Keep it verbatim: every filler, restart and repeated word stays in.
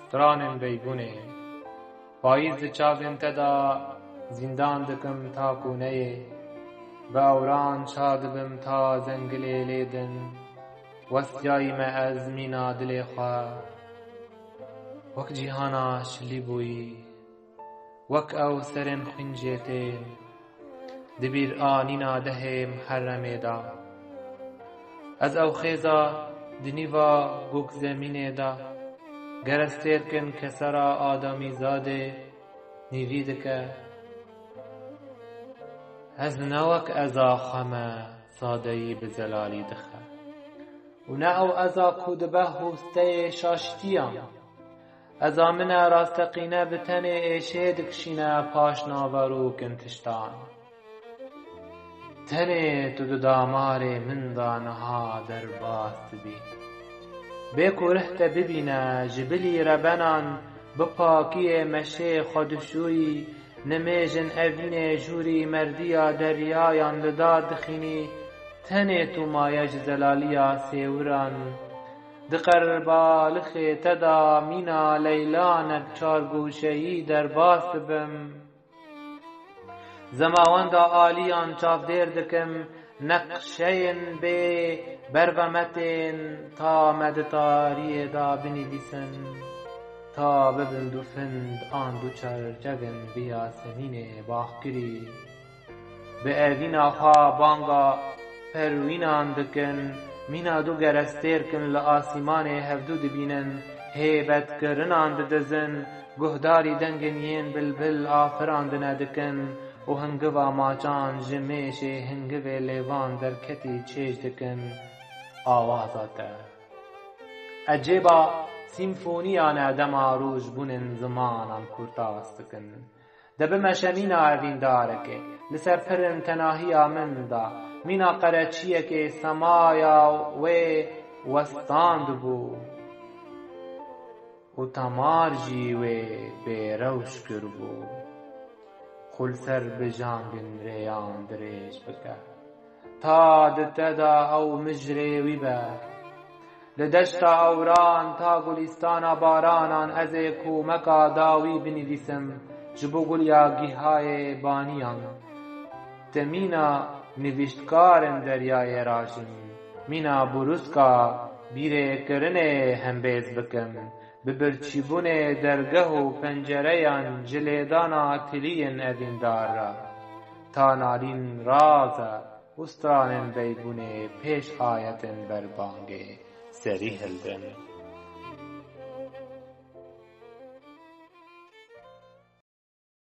Stranên beybûnê. Payîz di çavên te de zîndan dikim ta ku neyê. Bi ewran ça dibim ta zengilê lê din. Westiyayî me ez mîna dilê xwe. Wek cîhana şilî bûyî. Wek ew serên xwîn jê tên. Di bîr anîna dehê Miherremê de. Ez ew xêza di nîva gok zemînê de. Gere stêrkin kesera Ademîzadê nîvî dike. Ez ne wek eza xwe me sadeyî bi zelalî dixe. Û ne ew eza ku dibe hosteyê şaştiyan. Eza min e rasteqîne bi tenê êşê dikişîne paş naverokên tiştan. Tenê tu di damarê min de niha derbas dibî. Bê ku rih te bibîne, ji bilî rebenan bi pakiyê meşê xwe dişûyî, nimêjin evînê jûrî merdiya deryayan li dar dixînî, tenê tu maye ji zelaliya sêwiran. Di qerbalixê te de mîna leylanek çargoşeyî derbas dibim. Zemawenda aliyan çavdêr dikim, neqşeyên bê bervemetên ta me di tariyê de binivîsin, ta bibin du find an du çerçevên bi yasemînê baxkirî. Bi evîna xwe banga perwînan dikin, mîna du gere stêrkin li asîmanê hevdu dibînin, hêbetkirinan didizin, guhdarî dengên yên bilbil afirandine dikin û hingiva maçan ji mêşê hingivê lêvan derketî çêj dikin awaza te. Ecêba sîmfoniya ne dema rojbûnên zimanan kurtas dikin. De bimeşe mîna evîndarekê, li ser pirin tenahiya min de, mîna qereçiyekê semaya wê westandibû û temar jî wê bêrewş kiribû. Xwe li ser bijangên rêyan dirêj bike. Ta di te de ew mijrê wî be. Li deşta ewran ta gulîstana baranan ez ê komeka dawî binivîsim ji bo guliya gihayê baniyan. Te mîna nivîştkarên deryayê rajin, mîna buruska bîrêkirinê hembêz bikim, bi birçîbûnê dergeh û pencereyan ji lêdana tiliyên evîndar re. Ta nalîn raz e û stranên beybûnê pêş ayetên berbangê serî hildin.